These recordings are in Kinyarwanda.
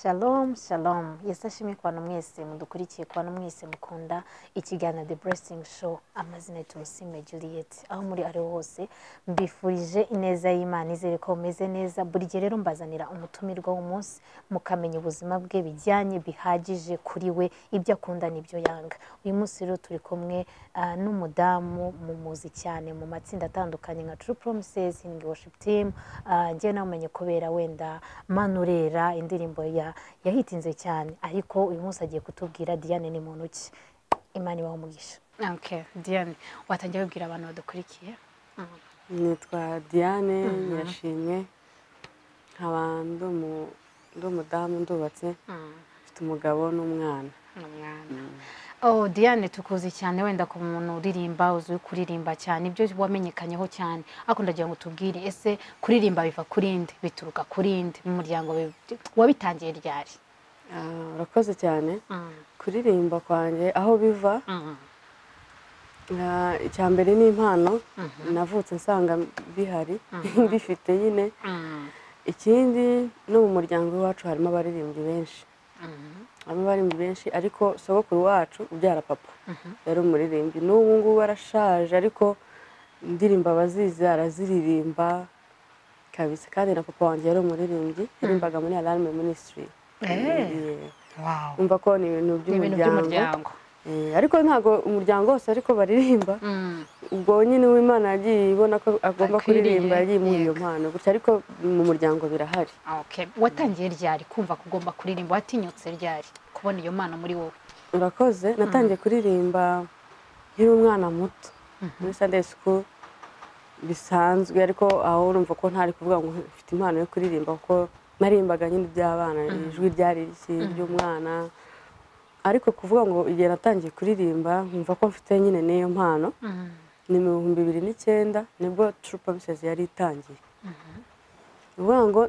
Shalom, shalom. Yesu ashimwe ku bantu mwese mudukurikiye, ku bantu mwese mukunda ikiganiro The Blessing Show. Amazina ni Tumusime Juliet. Aho muri ariho hose mbifurije ineza y'Imana, izere ko mumeze neza. Buri gihe rero mbazanira umutumirwa w'umunsi, mukamenya ubuzima bwe bijyanye bihagije kuri we, ibyo akunda n'ibyo yanga. Uyu munsi rero turi kumwe n'umudamu mumuzi cyane mu matsinda atandukanye nka True Promises, Healing Worship Team. Njyewe namumenye kubera wenda Manurera, indirimbo yahitinze cyane, ariko uyu munsi agiye kutubwira Diane ni muntu ki. Imana ibahe umugisha. Okay, Diane, watangiye wibwira abantu badukurikiye? Nitwa Diane Nyirashimwe, nkaba ndi umudamu, ndubatse, mfite umugabo n'umwana. Oh, Diane, tukuzi cyane wenda ku muntu uririmba, uzwi kuririmba cyane, ibyo wamenyekanyeho cyane, ariko ndagira ngo tubwire, ese kuririmba biva kuri nde, bituruka kuri nde, mu muryango wabitangiye ryari? Urakoze cyane. Kuririmba kwanjye aho biva, icya mbere ni impano, navutse nsanga bihari, mbifite nyine. Ikindi no mu muryango wacu harimo abaririmbyi benshi. Harimo abaririmbyi benshi, ariko sogokuru wacu ubyara papa yari umuririmbyi, n'ubu ngubu arashaje, ariko indirimbo abazizi araziririmba kabisa. Kandi na papa wanjye yari umuririmbyi, yaririmbaga muri Alarm Ministry. Umva ko ni ibintu by'umuryango. Ariko ntabwo umuryango wose ariko baririmba. Ubwo nyine uw'Imana yagiye ibona ko agomba kuririmba, yagiye imuha iyo mpano gutya, ariko mu muryango birahari. Okay. Watangiye ryari kumva ko ugomba kuririmba? Watinyutse ryari kubona iyo mpano muri wowe? Urakoze. Natangiye kuririmba nkiri umwana muto muri Sunday school bisanzwe, ariko aho urumva ko ntari kuvuga ngo mfite impano yo kuririmba, kuko narimbaga nyine iby'abana, ijwi ryari ry'umwana. Ariko kuvuga ngo igihe natangiye kuririmba nkumva ko mfite nyine n'iyo mpano, ni mu 2009 nibwo True Promises yari itangiye. Uvuga ngo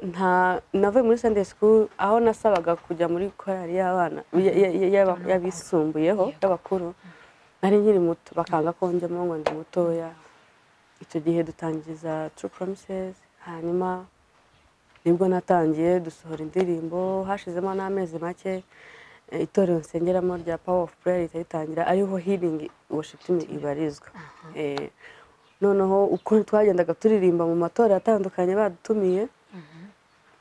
navuye muri Sunday school, aho nasabaga kujya muri korali y'abana y'abisumbuyeho y'abakuru, nari nkiri muto, bakanga ko njyamo ngo ndi mutoya. Icyo gihe dutangiza True Promises, hanyuma nibwo natangiye dusohora indirimbo, hashizemo n'amezi make itorero nsengeramo rya Power of Prayer ritangira, ariho Healing Worship Team ibarizwa. Noneho uko twagendaga turirimba mu matorero atandukanye badutumiye,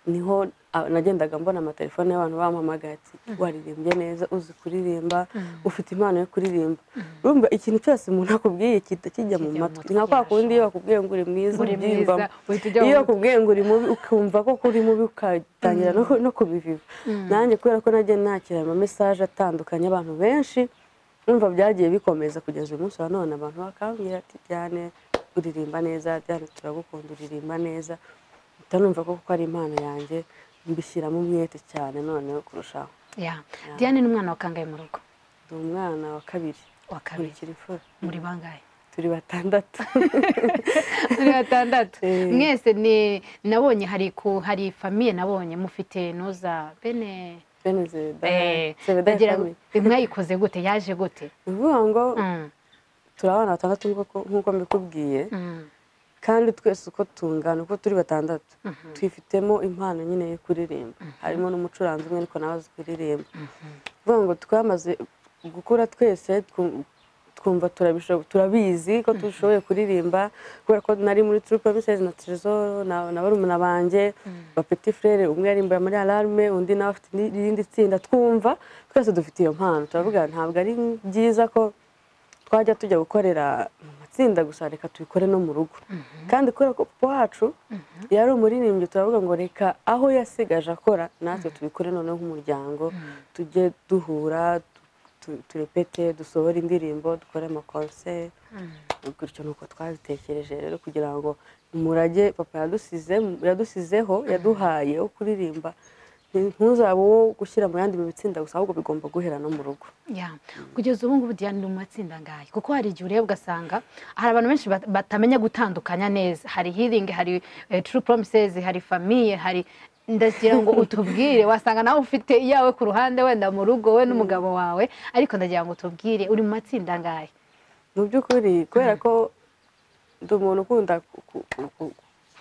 niho nagendaga mbona amatelefone y'abantu bampamagaye ati waririmbye neza, uzi kuririmba, ufite impano yo kuririmba. Urumva ikintu cyose umuntu akubwiye kijya mu matwi, nka kwa kundi iyo bakubwiye ngo uri mwiza ubyiyumvamo, iyo bakubwiye ngo uri mubi ukumva ko uri mubi, ukatangira no kubiviva. Nanjye kubera ko nagiye nakira ama message atandukanye abantu benshi, urumva byagiye bikomeza kugeza uyu munsi wa none, abantu bakambwira ati Diane uririmba neza, Diane turagukunda uririmba neza. Numva ko kuko ari impano yanjye, mbishyiramo umwete cyane noneho kurushaho. Diane ni umwana wa kangahe mu rugo? Ndi umwana wa kabiri. Wa kabiri. Muri bangahe? Turi batandatu. Turi batandatu. Mwese ni nabonye hari famille nabonye mufite noza bene Zebedayo. Mwayikoze gute, yaje gute? Uvuga ngo turi abana batandatu nk'uko mbikubwiye. Kandi twese uko tungana, uko turi batandatu, twifitemo impano nyine yo kuririmba. Harimo n'umucuranzi umwe ariko nawe azi kuririmba. Uvuga ngo twamaze gukura twese twumva turabizi ko dushoboye kuririmba, kubera ko nari muri True Promises na Tresor na barumuna banjye ba Petit Frere, umwe yarimba muri Alarme, undi nawe afite irindi tsinda. Twumva twese dufite iyo mpano, turavuga ntabwo ari byiza ko twajya tujya gukorera mu matsinda gusa, reka tubikore no mu rugo. Kandi kubera ko papa wacu yari umuririmbyi, turavuga ngo reka aho yasigaje akora natwe tubikore noneho nk'umuryango, tujye duhura, turepete, dusohore indirimbo, dukore amakonseri. Gutyo nuko twabitekereje rero, kugira ngo umurage papa yadusizeho, yaduhaye wo kuririmba, ntuzaba uwo gushyira mu yandi mitsinda gusa, ahubwo bigomba guhera no mu rugo. Kugeza ubu ngubu Diane uri mu matsinda angahe? Kuko hari igihe ureba ugasanga hari abantu benshi batamenya gutandukanya neza, hari Healing, hari True Promises, hari famille, hari ndagira ngo utubwire, wasanga nawe ufite iyawe ku ruhande wenda mu rugo we n'umugabo wawe, ariko ndagira ngo utubwire uri mu matsinda angahe? Mu by'ukuri kubera ko ndi umuntu ukunda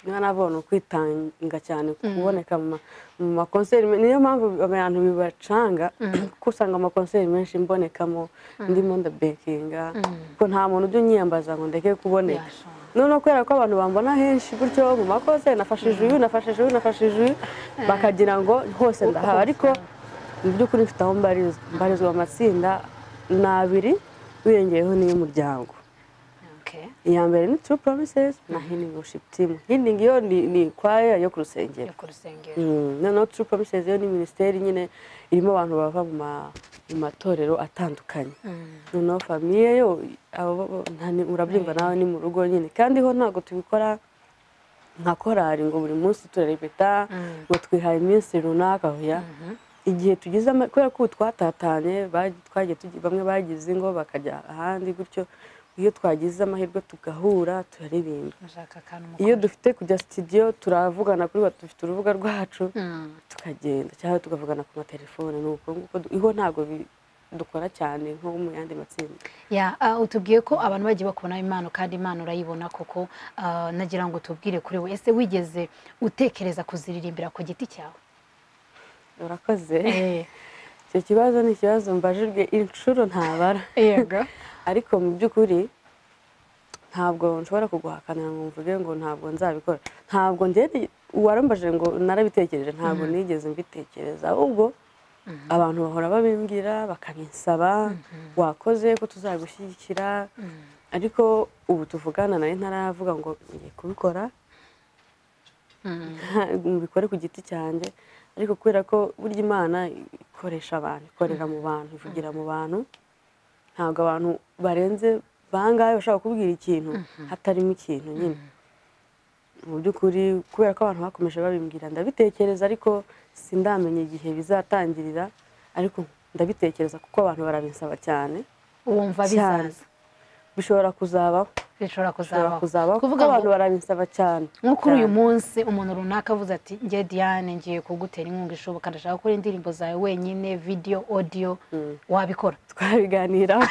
Niba nabona ukwitanga cyane kuboneka mu makonseri, niyo mpamvu abantu bibacanga, kuko usanga amakonseri menshi mbonekamo ndimo ndabekinga, kuko nta muntu ujya unyiyambaza ngo ndeke kuboneka. Noneho kubera ko abantu bambona henshi gutyo mu makonseri, nafashije uyu, nafashije uyu, nafashije uyu, bakagira ngo hose ndahaba, ariko mu by'ukuri mfite aho mbarizwa mu matsinda ni abiri, wiyongeyeho n'iy'umuryango. Iya mbere ni True Promises na Healing Worship Team. Healing yo ni kwaya yo ku rusengero. Noneho True Promises yo ni minisiteri nyine irimo abantu bava mu matorero atandukanye. Noneho famiye yo urabyumva nawe ni mu rugo nyine, kandi ho ntabwo tubikora nka korari ngo buri munsi turarepeta ngo twihaye iminsi runaka, oya. Igihe tugize kubera ko twatatanye, bamwe bagize ingo bakajya ahandi gutyo, iyo twagize amahirwe tugahura turaririmba. Iyo dufite kujya studio turavugana kuri dufite urubuga rwacu tukagenda, cyangwa tukavugana ku matelefone, nuko iho ntabwo dukora cyane nko mu yandi matsinda. Utubwiye ko abantu bagiye bakubona impano, kandi impano urayibona koko. Nagira ngo tubwire kuri we, ese wigeze utekereza kuziririmbira ku giti cyawe? Urakoze. Icyo kibazo ni ikibazo mbajijwe inshuro ntabara. Yego. Ariko mu by'ukuri ntabwo nshobora kuguhakanira ngo mvuge ngo ntabwo nzabikora. Ntabwo njye uwarambaje ngo narabitekereje, ntabwo nigeze mbitekereza, ahubwo abantu bahora babimbwira bakabinsaba, wakoze ko tuzagushyigikira, ariko ubu tuvugana nawe ntaravuga ngo ngiye kubikora, mbikore ku giti cyanjye. Ariko kubera ko burya Imana ikoresha abantu, ikorera mu bantu, ivugira mu bantu, ntabwo abantu barenze bangahe bashobora kubwira ikintu hatarimo ikintu nyine. Mu by'ukuri kubera ko abantu bakomeje babimbwira ndabitekereza, ariko sindamenya igihe bizatangirira, ariko ndabitekereza kuko abantu barabinsaba cyane. Wumva bizaza? Bishobora kuzabaho. Bishobora kuzabaho kuko abantu barabinsaba cyane. Nko kuri uyu munsi umuntu runaka avuze ati nge Diane ngiye kugutera inkunga ishoboka, ndashaka gukora indirimbo zawe wenyine, video, audio, wabikora? Twabiganiraho.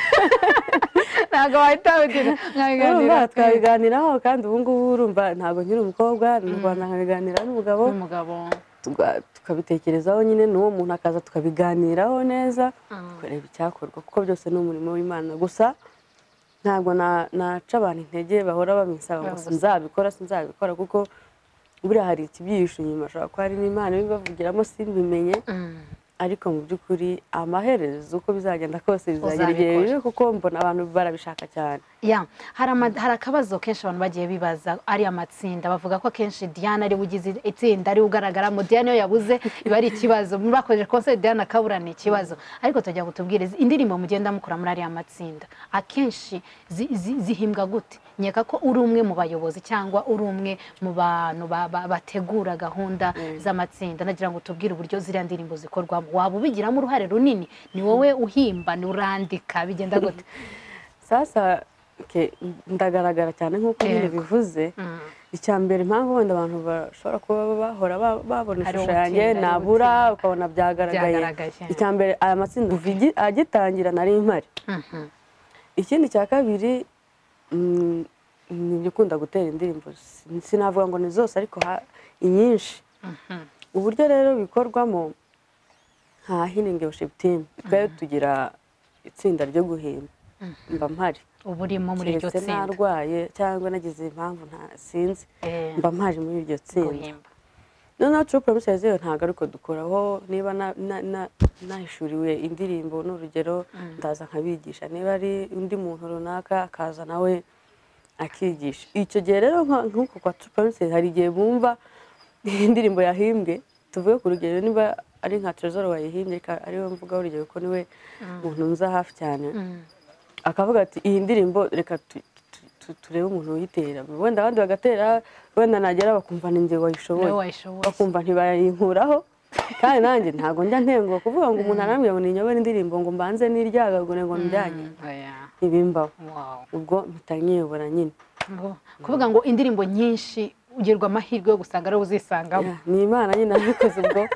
Ntabwo wahita ugira mwabiganiraho. Twabiganiraho, kandi ubu ngubu urumva ntabwo nkiri umukobwa, ni mu Rwanda nkabiganira n'umugabo, tukabitekerezaho nyine, n'uwo muntu akaza tukabiganiraho neza, tukareba icyakorwa, kuko byose ni umurimo w'Imana. Gusa ntabwo naca abantu intege bahora babinsaba ngo sinzabikora, sinzabikora, kuko buriya hari ikibyihishe inyuma, ashobora kuba hari n'Imana ibibavugiramo simbimenye, ariko mu by'ukuri amaherezo uko bizagenda kose bizagera igihe bije, kuko mbona abantu barabishaka cyane. Hari akabazo kenshi abantu bagiye bibaza ari amatsinda, bavuga ko akenshi Diane ari ugize itsinda ari ugaragaramo, Diane iyo yabuze iba ari ikibazo, murakoze concert Diane akabura ni ikibazo. Ariko tujya gutubwiriza indirimbo mugenda mukora muri ari amatsinda akenshi zihimbwa gute? Nkeka ko uri umwe mu bayobozi cyangwa uri umwe mu bantu bategura gahunda z'amatsinda, nagira ngo tubwire uburyo ziriya ndirimbo zikorwamo, waba ubigiramo uruhare runini? Ni wowe uhimba, ni urandika, bigenda gute? Sasa ndagaragara cyane nk'uko nyine bivuze. Icya mbere impamvu wenda abantu bashobora kuba bahora babona ishusho yanjye nabura ukabona byagaragaye, icya mbere aya matsinda agitangira nari mpari. Ikindi cya kabiri, ni ukunda gutera indirimbo, sinavuga ngo ni zose ariko inyinshi. Uburyo rero bikorwamo nka Healing Worship Team, twe tugira itsinda ryo guhimba, mba mpari uburimo muri iryo tsinda, narwaye cyangwa nagize impamvu nta sinzi, mba mpari muri iryo tsinda. Noneho True Promises yo ntabwo ariko dukoraho, niba nahishuriwe indirimbo n'urugero ndaza nkabigisha, niba ari undi muntu runaka akaza nawe akigisha. Icyo gihe rero nk'uko kwa True Promises hari igihe bumva indirimbo yahimbwe, tuvuge ku rugero niba ari nka Trésor wayihimbye, ariwe mvuga urugero ko niwe muntu nza hafi cyane, akavuga ati iyi ndirimbo reka turebe umuntu uyitera, wenda abandi bagatera, wenda nagera bakumva ni njye wayishoboye, bakumva ntibayinkuraho. Kandi nanjye ntabwo njya ntenguha kuvuga ngo umuntu arambwira ngo ninyobore indirimbo ngo mbanze niryagagure ngo njyanye, ntibimbaho. Ubwo mpita nyiyobora nyine. Kuvuga ngo indirimbo nyinshi ugerwa amahirwe yo gusanga ari uzisangamo. Ni Imana nyine nabikoze. Ubwo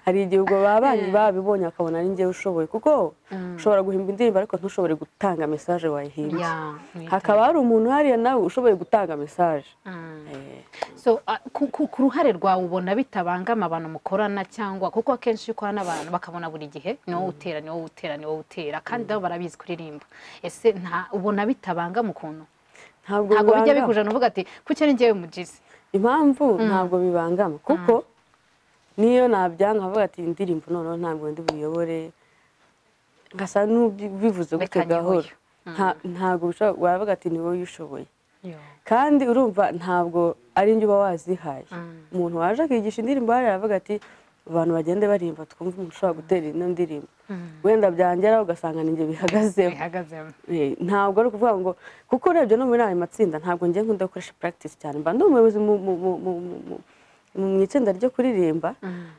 hari igihe ubwo babanyi babibonye bakabona ari njyewe ushoboye, kuko ushobora guhimba indirimbo ariko ntushobore gutanga message wayihimbye. Hakaba hari umuntu hariya nawe ushoboye gutanga message. So ku ruhare rwawe ubona bitabangama abantu mukorana, cyangwa kuko akenshi ukorana n'abantu bakabona buri gihe ni wowe utera, ni wowe utera, ni wowe utera, kandi nabo barabizi kuririmba. Ese nta ubona bitabangama ukuntu? Ntabwo bijya bikujana uvuga ati kuki ari njyewe mugize? Impamvu ntabwo bibangama, kuko niyo nabyanga nkavuga ati indirimbo noneho ntabwo ndi buyobore, ngasa n'ubivuze gutyo gahoro, ntabwo wavuga ati ni wowe uyishoboye. Kandi urumva ntabwo ari njye uba wazihaye. Umuntu waje akigisha indirimbo hariya aravuga ati abantu bagende barimba twumve umuntu ushobora gutera ino ndirimbo, wenda byangeraho ugasanga ni njye bihagazeho. Ntabwo ari ukuvuga ngo, kuko urebye no muri ayo matsinda ntabwo njye nkunda gukoresha practice cyane. Mba ndi umuyobozi mu itsinda ryo kuririmba,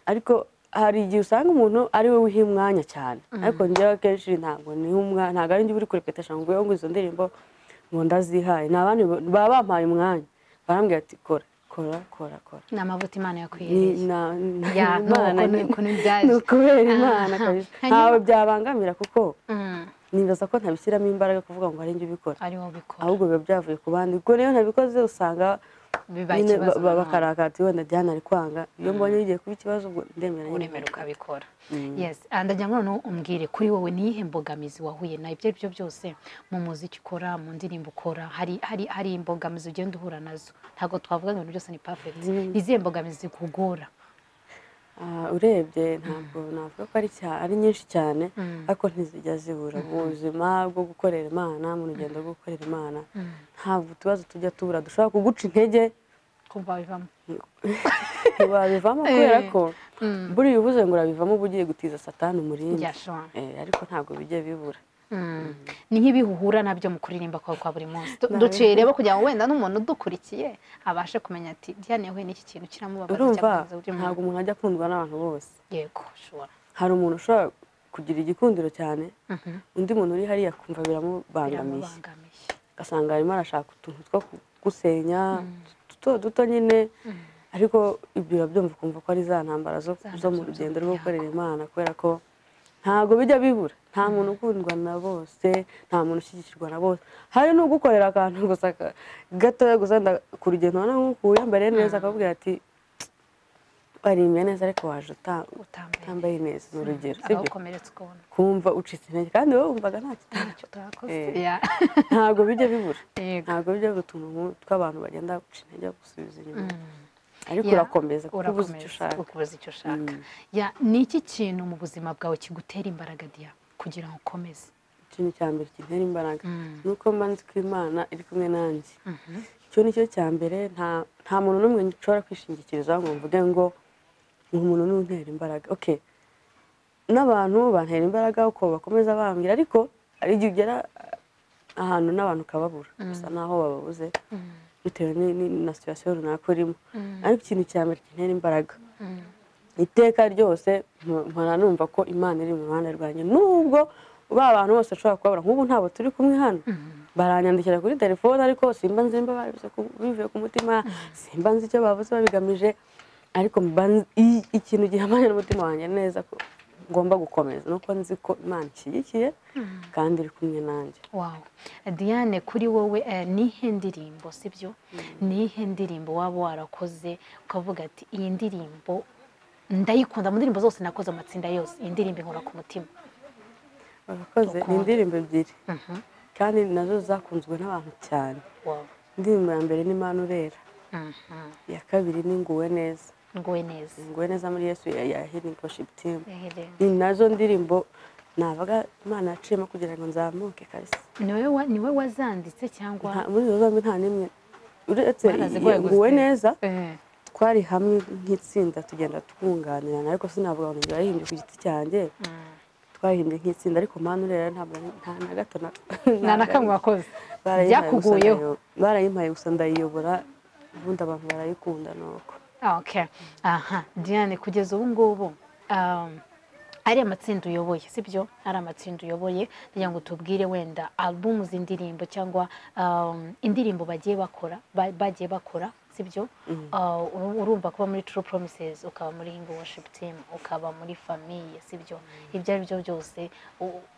ariko hari igihe usanga umuntu ari we wiha umwanya cyane, ariko njyewe akenshi ntabwo niha umwanya, ntabwo ari njye uri kurepetisha ngo ngo izo ndirimbo ngo ndazihaye. Ni abandi baba bampaye umwanya barambwira ati kora kora kora kora. Ni amavuta Imana yakwiyereye. Ni ukubera Imana kabisa. Ntawe byabangamira kuko nibaza ko ntabishyiramo imbaraga kuvuga ngo ari njye ubikora, ahubwo biba byavuye ku bandi. Ubwo niyo ntabikoze usanga bakarakata wenda Diane ari kwanga. Iyo mbonye bigiye kuba ikibazo ubwo ndemera nyine ukabikora. Yes, ndagira ngo noneho umbwire kuri wowe ni iyihe mbogamizi wahuye na ibyo aribyo byose mu muziki ukora, mu ndirimbo ukora, hari imbogamizi ugenda uhura nazo? Ntabwo twavuga ngo ibintu byose ni perfect. Ni izihe mbogamizi zikugora? Urebye ntabwo navuga ko ari nyinshi cyane, ariko ntizijya zibura. Mu buzima bwo gukorera Imana, mu rugendo rwo gukorera Imana, ntabwo utubazo tujya tubura dushobora kuguca intege. Wabivamo kubera ko buriya uvuze ngo urabivamo uba ugiye gutiza Satani umurindi, ariko ntabwo bijya bibura. Ni nk'ibihuhura nabyo mu kuririmba kwawe kwa buri munsi. Duciye rero kugira ngo wenda n'umuntu udukurikiye abashe kumenya ati Diane yahuye n'iki kintu kiramubabaza. Urumva ntabwo umuntu ajya akundwa n'abantu bose. Yego, ushobora. Hari umuntu ushobora kugira igikundiro cyane, undi muntu uri hariya akumva biramubangamiye, ugasanga arimo arashaka utuntu two gusenya duto duto nyine, ariko ibyo urabyumva ukumva ko ari za ntambara zo mu rugendo rwo gukorera Imana, kubera ko ntabwo bijya bibura. Nta muntu ukundwa na bose, nta muntu ushyigikirwa na bose. Hari n'ugukorera akantu gusa gatoya gusa ku rugendo ubona nk'uku wiyambariye neza akakubwira ati warimye neza ariko waje utambaye neza, ni urugero, sibyo? Kumva ucitse intege kandi wowe wumvaga ntacyo utakoze. Ntabwo bijya bibura, ntabwo bijya bibura utuntu tw'abantu bagenda guca intege gusubiza inyuma, ariko urakomeza kuko ubuze icyo ushaka. Ukubuze icyo ushaka. Ni iki kintu mu buzima bwawe kigutera imbaraga Dia kugira ngo ukomeze? Ikintu cya mbere kintera imbaraga ni uko mba nzi ko Imana iri kumwe nanjye. Icyo ni cyo cya mbere. Nta muntu n'umwe nshobora kwishingikiriza ngo mvuge ngo umuntu ni untera imbaraga. Okay, n'abantu bantera imbaraga uko bakomeza bambwira, ariko hari igihe ugera ahantu n'abantu ukababura, gusa naho bababuze bitewe na situation runaka urimo. Ariko ikintu cya mbere kintera imbaraga iteka ryose mpora numva ko Imana iri mu ruhande rwanjye, nubwo ba bantu bose nshobora kubabura. Nk'ubu ntabwo turi kumwe hano, baranyandikira kuri telefone, ariko simba nzi nimba babivuze bivuye ku mutima, simba nzi icyo bavuze babigamije, ariko ikintu gihamanye n'umutima wanjye neza ko ngomba gukomeza nuko nzi ko Imana ishyigikiye kandi iri kumwe nanjye. Wow. Diane, kuri wowe nihe ndirimbo, sibyo? Nihe ndirimbo waba warakoze ukavuga ati iyi ndirimbo ndayikunda mu ndirimbo zose nakoze amatsinda yose, iyi ndirimbo inkora ku mutima? Warakoze. Ni indirimbo ebyiri kandi nazo zakunzwe n'abantu cyane. Indirimbo ya mbere ni Mana Urera, iya kabiri ni Nguwe Neza. Nguwe Neza. Nguwe Neza muri Yesu ya Healing Worship Team. Ni nazo ndirimbo navuga Imana yaciyemo kugira ngo nzamuke kabisa. Niwe wazanditse cyangwa? Muri izo zombi nta n'imwe uretse Nguwe Neza twari hamwe nk'itsinda tugenda twunganirana, ariko sinavuga ngo narahimbye ku giti cyanjye, twahimbye nk'itsinda, ariko Mana Urera ntabwo nta na gato nta na kamwe wakoze byakuguyeho. Barayimpaye gusa ndayiyobora, ubundi abantu barayikunda nuko. Okay. Aha, Diane, kugeza ubu ngubu Ari amatsinda uyoboye, sibyo? Ari amatsinda uyoboye, ndagira ngo tubwire wenda album z'indirimbo cyangwa indirimbo bagiye bakora, bagiye bakora, sibyo? Urumva kuba muri True Promises, ukaba muri Hinga Worship Team, ukaba muri Famille, sibyo? Ibyo ari byo byose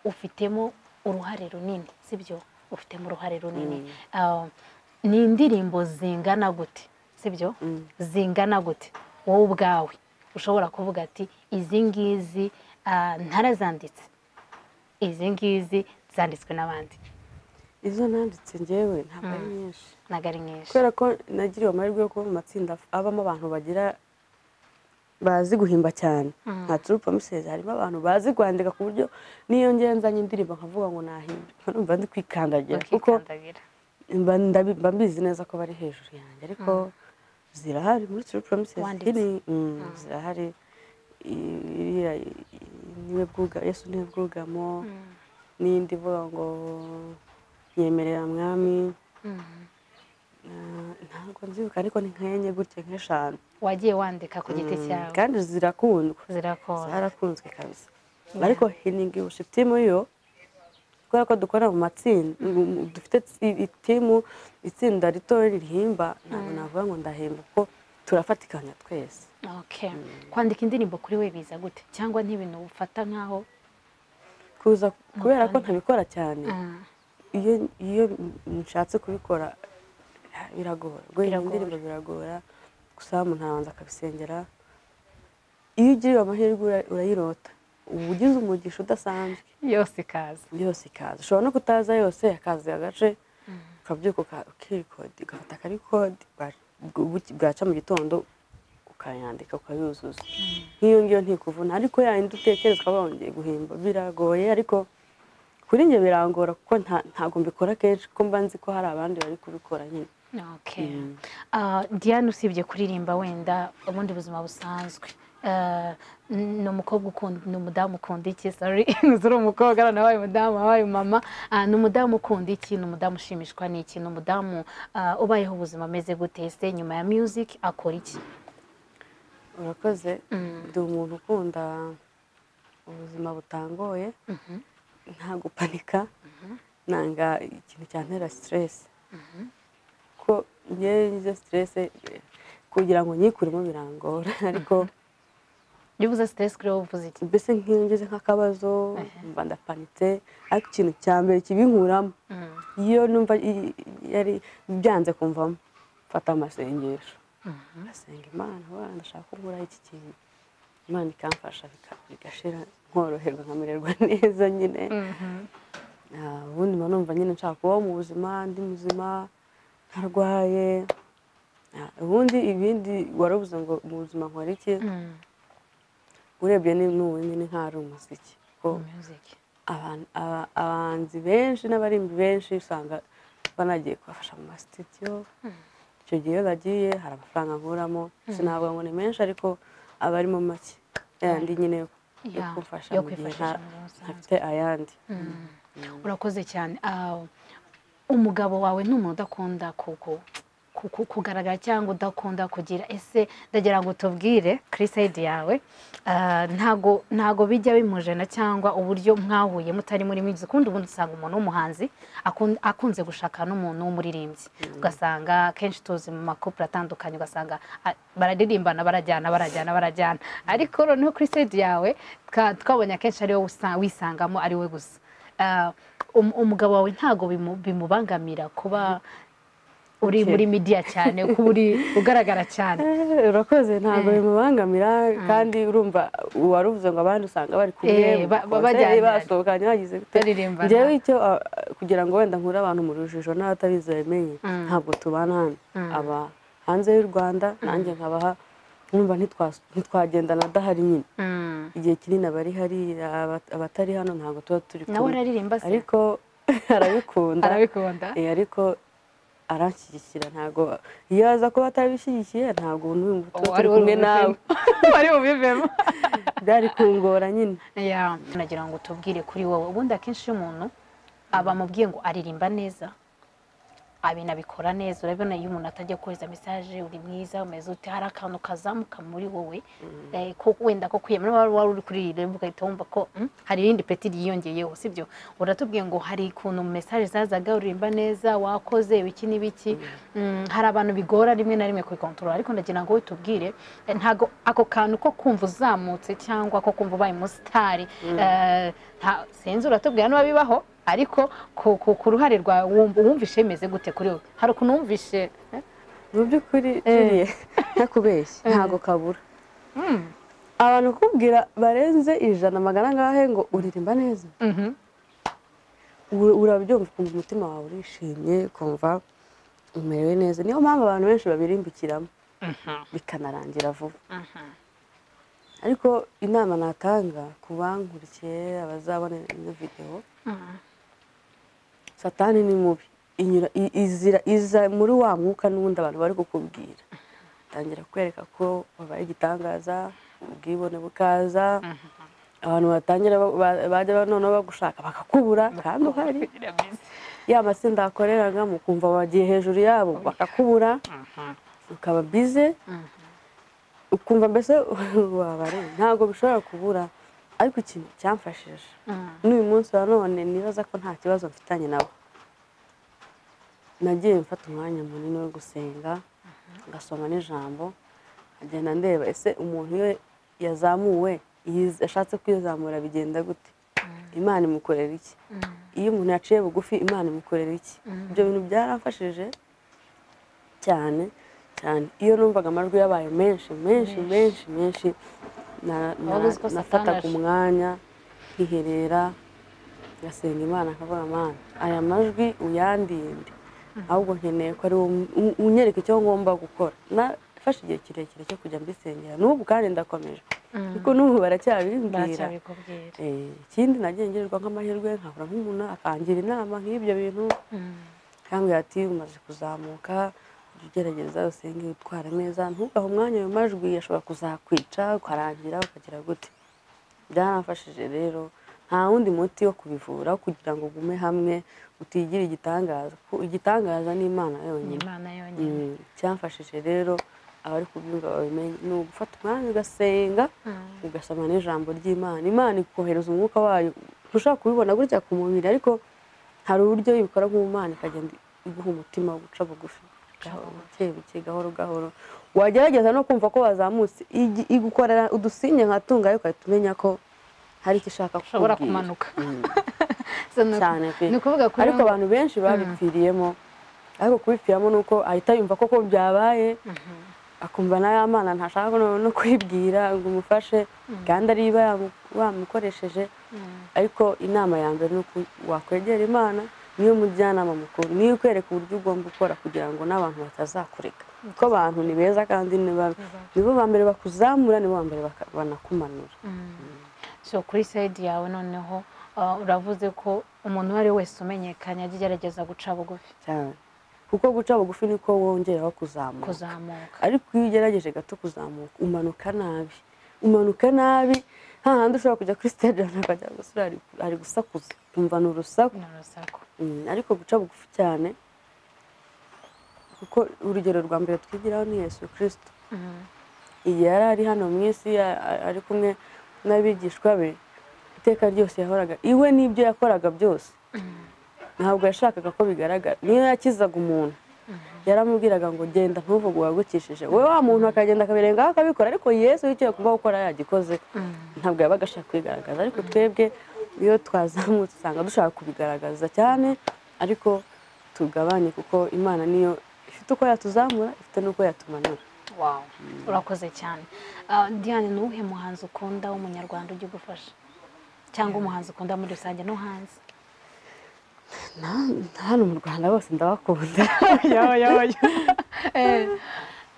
ufitemo uruhare runini, sibyo? Ufitemo uruhare runini. Ni indirimbo zingana gute, sibyo? Zingana gute wowe ubwawe ushobora kuvuga ati izi ngizi ntarazanditse, izi ngizi zanditswe n'abandi? Izo nanditse njyewe ntabwo ari nyinshi. Ntabwo ari nyinshi. Kubera ko nagiriwe amahirwe yo kuba mu matsinda abamo abantu bazi guhimba cyane. Nka True Promises harimo abantu bazi kwandika ku buryo niyo ngenzanye indirimbo nkavuga ngo nahimba, numva ndi kwikandagira kuko mba mbizi neza ko bari hejuru yanjye. Ariko zirahari muri True Promises, zirahari. Niwe bwuga Yesu, niwe bwugamo, n'indi ivuga ngo nyemerera mwami. Ntabwo nzibuka ariko ni nkenye gutya, nk'eshanu wagiye wandika ku giti cyawe, kandi zirakundwa, zarakunzwe kabisa. Ariko Healing Worship Team yo, kubera ko dukora mu matsinda, dufite itimu, itsinda rito rihimba, ntabwo navuga ngo ndahimba kuko turafatikanya twese. Okay. Kwandika indirimbo kuri we biza gute, cyangwa n'ibintu ufata nkaho kuza? Kubera ko ntabikora cyane, iyo nshatse kubikora biragora. Guhimba indirimbo biragora, gusa umuntu arabanza akabisengera. Iyo ugiriwe amahirwe urayirota, uba ugize umugisha udasanzwe, yose ikaza, yose ikaza. Ushobora no kutaza yose, akaza agace, ukabyuka ukirikodi, ugafata akarikodi, bwaca mu gitondo ukayandika ukayuzuza. Nk'iyo ngiyo ntikuvuna, ariko yayindi utekereza ukaba wongeye guhimba biragoye. Ariko kuri njye birangora kuko ntabwo mbikora kenshi, kuko mba nzi ko hari abandi bari kubikora nyine. Okay. Diane, usibye kuririmba wenda ubundi buzima busanzwe, ni umukobwa ukunda, ni umudamu ukunda iki? Sorry, uri umukobwa nawe umudamu, wabaye mama. Ni umudamu ukunda iki? Ni umudamu ushimishwa n'iki? Ni umudamu ubayeho ubuzima ameze gute? Ese nyuma ya music akora iki? Urakoze. Ndi umuntu ukunda ubuzima butangoye, nta gupanika, nanga ikintu cyantera stress. Ko njye ngize stress kugira ngo nyikuremo birangora. Ariko iyo uvuze stress kuri wowe uvuze iki? Mbese nk'iyo ngeze nk'akabazo mba ndapanitse, ariko ikintu cya mbere kibinkuramo iyo numva yari byanze kumvamo, mfata amasengesho, ngasenga Imana, ndashaka ko nkuraho iki kintu, Imana ikamfasha bigashira, nkoroherwa nkamererwa neza nyine. Ubundi mba numva nyine nshaka kubaho mu buzima, ndi muzima, ntarwaye. Ubundi ibindi warabuze ngo mu buzima nkora iki, urebye n'ubu nyine nk'ari umuziki. Ko abahanzi benshi n'abarimbi benshi usanga banagiye kubafasha mu masitidiyo. Icyo gihe iyo bagiye hari amafaranga nkuramo, sinavuga ngo ni menshi ariko aba arimo make, yandi nyine yo kumfasha mu gihe ntafite ayandi. Urakoze cyane. Umugabo wawe ni umuntu udakunda kugaragara cyangwa udakunda kugira, ese ndagira ngo tubwire kuri side yawe, ntago bijya bimujena cyangwa uburyo mwahuye mutari muri music? Kundi ubundi usanga umuntu w'umuhanzi akunze gushaka n'umuntu w'umuririmbyi, ugasanga kenshi tuzi mu makouple atandukanye, ugasanga bararirimbana, barajyana barajyana barajyana, ariko noneho kuri side yawe twabonye akenshi ari wowe wisangamo ari we gusa. Umugabo wawe ntago bimubangamira kuba uri muri media cyane, kuba uri ugaragara cyane? Urakoze. Ntabwo bimubangamira, kandi urumva waruvuze ngo abandi usanga bari kumwe basohokanye bagize gute. Njyewe icyo kugira ngo wenda nkure abantu mu rujijo n'abatabizi babimenye, ntabwo tubana hano, aba hanze y'u Rwanda, nanjye nkabaha, numva ntitwagendana adahari nyine. Igihe kinini abari hari, abatari hano ntabwo tuba turi kumwe. Nawe araririmba se? Ariko arabikunda. Ariko aranshyigikira, ntabwo iyo aza kuba atabishyigikiye ntabwo tuba turi kumwe nawe wari bubivemo, byari kungora nyine. Nagira ngo tubwire kuri wowe, ubundi akenshi iyo umuntu aba amubwiye ngo aririmba neza, Abinabikora neza. Urabona iyo umuntu atajya kohereza message, uri mwiza, umeze ute, hari akantu kazamuka muri wowe, ko wenda ko kwiyemera wari uri kuri level ugahita wumva ko hari irindi peti ryiyongeyeho, sibyo? Uratubwiye ngo hari ukuntu message zazaga, uririmba neza, wakoze ibiki n'ibiki. Hari abantu bigora rimwe na rimwe kubikontorora, ariko ndagira ngo tubwire, ntago ako kantu ko kumva uzamutse cyangwa ko kumva ubaye umusitari, sinzi, uratubwira niba bibaho, ariko ku ruhare rwawe wumvishe bimeze gute kuri wowe? Hari ukuntu wumvishe? Mu by'ukuri ntakubeshye, ntago kabura. Abantu kukubwira barenze 100 magana angahe ngo uririmba neza, urabyumva ukumva umutima wawe urishimye, ukumva umerewe neza. Niyo mpamvu abantu benshi babirimbukiramo bikanarangira vuba. Ariko inama natanga ku bankurikiye, abazabona ino video, Satani ni mubi, inyura iza muri wa mwuka n'ubundi abantu bari kukubwira, tangira kwereka ko wabaye igitangaza, ubwibone bukaza, abantu batangira bajya noneho bagushaka bakakubura kandi uhari, ya matsinda akoreraga mukumva bagiye hejuru yabo bakakubura, ukaba bize, ukumva mbese wabare, ntabwo bishobora kubura. Ariko ikintu cyamfashije n'uyu munsi wa none nibaza ko nta kibazo mfitanye nabo, nagiye mfata umwanya munini wo gusenga, ngasoma n'ijambo, nkagenda ndeba ese umuntu iyo yazamuwe ashatse kwizamura bigenda gute, Imana imukorera iki, iyo umuntu yaciye bugufi Imana imukorera iki. Ibyo bintu byaramfashije cyane cyane. Iyo numvaga amajwi yabaye menshi menshi menshi menshi, nafataga umwanya nkiherera, ngasenga Imana, nkavuga Mana aya majwi uyandinde, ahubwo nkeneye ko ari unyereka icyo ngomba gukora. Nafashe igihe kirekire cyo kujya mbisengera, n'ubu kandi ndakomeje, kuko n'ubu baracyabimbwira. Ikindi nagiye ngirirwa nk'amahirwe, nkahura nk'umuntu akangira inama nk'ibyo bintu, akambwira ati umaze kuzamuka, ugerageza usenge utwara neza, ntugahe umwanya ayo majwi ashobora kuzakwica ukarangira ukagira gute. Byaramfashije rero, nta wundi muti wo kubivura kugira ngo ugume hamwe utigira igitangaza, kuko igitangaza ni Imana yonyine. Cyamfashije rero abari kubyumva babimenye, ni ugufata umwanya ugasenga, ugasoma n'ijambo ry'Imana. Imana ikohereza umwuka wayo, ntushobora kubibona gutya ku mubiri, ariko hari uburyo ibikora nk'Imana ikagenda iguha umutima wo guca bugufi buke buke, gahoro gahoro. Wagerageza no kumva ko wazamutse, igukorera udusinye nka tunga, ariko ugahita umenya ko hari icyo ishaka kukubwira, kumanuka cyane pe. Ariko abantu benshi babipfiriyemo, ariko kubipfiramo nuko ahita yumva koko byabaye, akumva na ya Mana ntashaka no kwibwira ngo umufashe, kandi ariba wamukoresheje. Ariko inama ya mbere nuko wakwegera Imana, niyo mujyanama mukuru, niyo ikwereka uburyo ugomba gukora kugira ngo n'abantu batazakureka, kuko abantu ni beza kandi nibo ba mbere bakuzamura, nibo ba mbere banakumanura. So kuri side yawe noneho uravuze ko umuntu uwo ari wese umenyekanye ajya agerageza guca bugufi cyane, kuko guca bugufi niko wongeraho kuzamuka. Ariko iyo ugerageje gato kuzamuka umanuka nabi, umanuka nabi hahandi ushobora kujya kuri stage abantu bakajya gusura ari gusakuza, ukumva ni urusaku. Ariko guca bugufi cyane, kuko urugero rwa mbere twigiraho ni Yesu Kristo. Igihe yari ari hano mu isi ari kumwe n'abigishwa be, iteka ryose yahoraga iwe n'ibyo yakoraga byose, ntabwo yashakaga ko bigaragara. Niyo yakizaga umuntu yaramubwiraga ngo genda ntuvuge uwagukishije, we wa muntu akagenda akabirengaho akabikora, ariko Yesu icyo yagomba gukora yagikoze, ntabwo yabaga ashaka kwigaragaza. Ariko twebwe iyo twazamutse usanga dushaka kubigaragaza cyane, ariko tugabanye, kuko Imana niyo ifite uko yatuzamura, ifite n'uko yatumanura. Wow, urakoze cyane. Diane, ni uwuhe muhanzi ukunda w'umunyarwanda ujya ugufasha, cyangwa umuhanzi ukunda muri rusange no hanze? Hano mu Rwanda bose ndabakunda.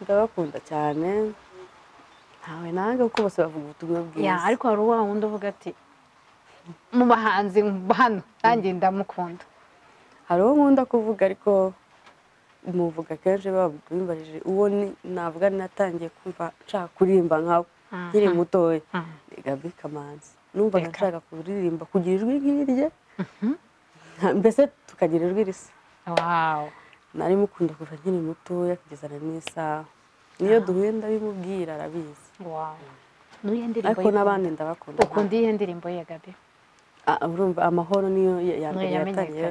Ndabakunda cyane, ntawe nange kuko bose bavuga ubutumwa bwiza. Ariko hari uwa wundi uvuga ati mu bahanzi hano nanjye ndamukunda. Hari uwo nkunda kuvuga, ariko muvuga kenshi babimbarije, uwo navuga natangiye kumva nshaka kuririmba nkawe nkiri mutoya, ni Gaby Kamanzi. Numvaga nshaka kuririmba kugira ijwi nk'irye, mbese tukagira ijwi risa. Wow. Nari mukunda kuva nkiri mutoya kugeza na n'isaha. Niyo duhuye ndabimubwira arabizi. Wow. Nuye ndirimbo. Ariko n'abandi ndabakunda. Ukunda iyihe ndirimbo ye Gaby? Urumva Amahoro niyo ya mbere yatangiye,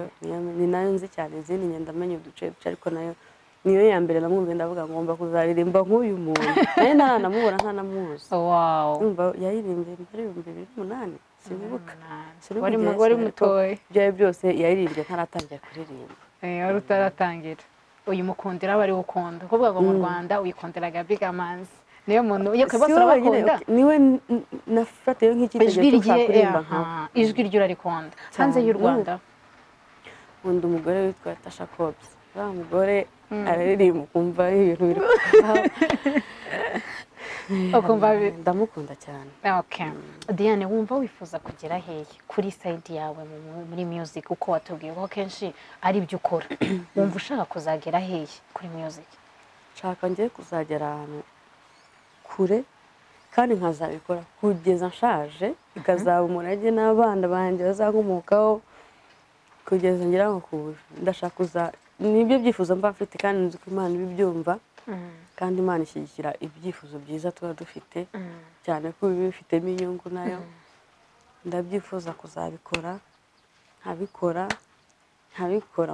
ni nayo nzi cyane, izindi ngenda menya uduce duce, ariko nayo niyo ya mbere namwumva ndavuga ngomba kuzaririmba nk'uyu muntu. Nayo ntaranamubona ntanamuzi. Wow. Urumva yaririmbye muri 2008 sinibuka. Wari mutoya. Ibyo byose yaririmbye ntaratangira kuririmba. Wari utaratangira. Uyu mukundira bari ukunda. Kuvuga ngo mu Rwanda uyikundira Gaby Kamanzi. Niyo muntu iyo bose urabakunda. Niwe nafatiye nk'icyitegererezo cyo kuririmba nka. Ijwi ryo urarikunda. Hanze y'u Rwanda. Nkunda umugore witwa Tasha Cobbs. Wa mugore araririmba ukumva ibintu biri. Ukumva ndamukunda cyane. Okay. Diane, wumva wifuza kugera hehe kuri side yawe muri music, uko watubwiye ko kenshi ari ibyo ukora? Wumva ushaka kuzagera hehe kuri music? Nshaka ngiye kuzagera ahantu kure kandi nkazabikora kugeza nshaje, bikazaba umurage n'abana banjye bazankomokaho kugeza ngira ngo ndashaka kuza. Nibyo byifuzo mba mfite kandi nzi ko Imana ibibyumva. Kandi Imana ishyigikira ibyifuzo byiza tuba dufite, cyane ko bifitemo inyungu nayo. Ndabyifuza kuzabikora, nkabikora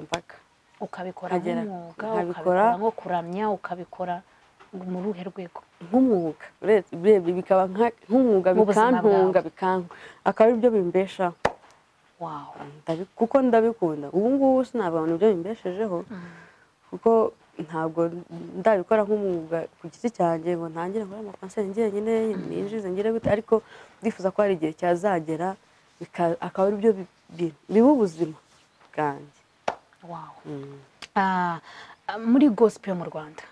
mpaka ukabikora nk'umwuga, ukabikora nko kuramya, ukabikora mu ruhe rwego nk'umwuga, urebye bikaba nk'umwuga bikantunga, akaba ibyo bimbeshaho. Wow. Kuko ndabikunda. Ubu ngubu sinavuga ngo ibyo bimbeshejeho, kuko ntabwo ndabikora nk'umwuga ku giti cyanjye ngo ntangire nkore amakonseri njyenyine ninjize ngire gute, ariko ndifuza ko hari igihe cyazagera akaba ari byo biba ubuzima bwanjye. Wow. Muri gospel mu Rwanda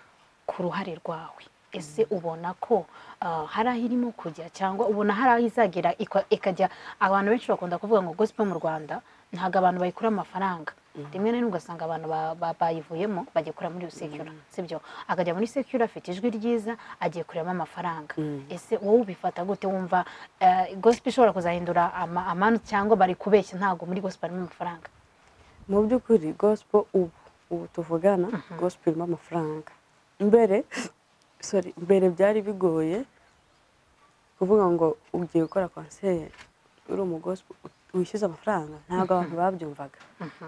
ku ruhare rwawe, ese ubona ko hari aho irimo kujya, cyangwa ubona hari aho izagera ikajya? Abantu benshi bakunda kuvuga ngo gospel mu Rwanda ntabwo abantu bayikura amafaranga. Rimwe na rimwe ugasanga abantu bayivuyemo bagikora muri secular, sibyo? Akajya muri secular afite ijwi ryiza agiye kurema amafaranga. Ese wowe ubifata gute? Wumva gospel ishobora kuzahindura amanu, cyangwa bari kubeshya ntabwo muri gospel harimo amafaranga? Mu by'ukuri gospel ubu tuvugana gospel irimo amafaranga. Mbere mbere byari bigoye kuvuga ngo ugiye gukora concert uri umu gospel wishyuza amafaranga, ntabwo abantu babyumvaga.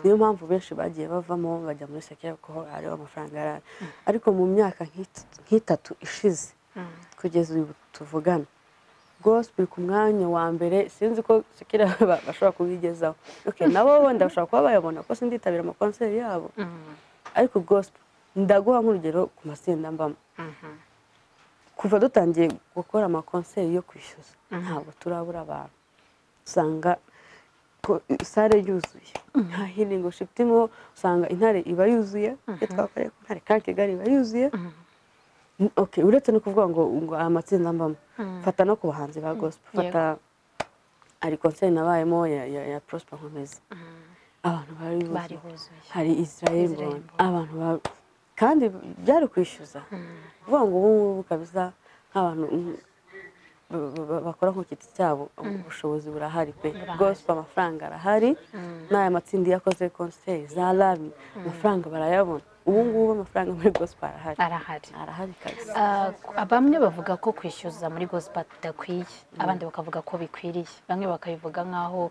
Niyo mpamvu benshi bagiye bavamo bajya muri secular kuko hariho amafaranga yarari. Ariko mu myaka nk'itatu ishize kugeza ubu tuvugana, gospel ku mwanya wa mbere, sinzi ko secular bashobora kubigezaho. Okay, nabo wenda bashobora kuba bayabona ko sinditabira amakonseri yabo. Ariko gospel ndaguha nk'urugero ku matsinda mbamo. Kuva dutangiye gukora amakonseri yo kwishyuza ntabwo turabura abantu. Usanga sare yuzuye, nta healing worship team, usanga intare iba yuzuye, iyo twakoreye ku ntare kandi Kigali iba yuzuye. Okay, uretse no kuvuga ngo amatsinda mbamo, fata no ku bahanzi ba gospel, fata ari concert nabayemo ya Prosper Nkomezi, abantu bari buzuye, hari Israel Mbonyi, abantu kandi byari kwishyuza. Kuvuga ngo ubu ngubu kabisa nk'abantu bakora ku giti cyabo ubushobozi burahari pe. Gospel amafaranga arahari, n'aya matsinda yakoze concert za Lami amafaranga barayabona. Ubu ngubu amafaranga muri gospel arahari. Arahari kabisa. Bamwe bavuga ko kwishyuza muri gospel bidakwiye, abandi bakavuga ko bikwiriye, bamwe bakabivuga nkaho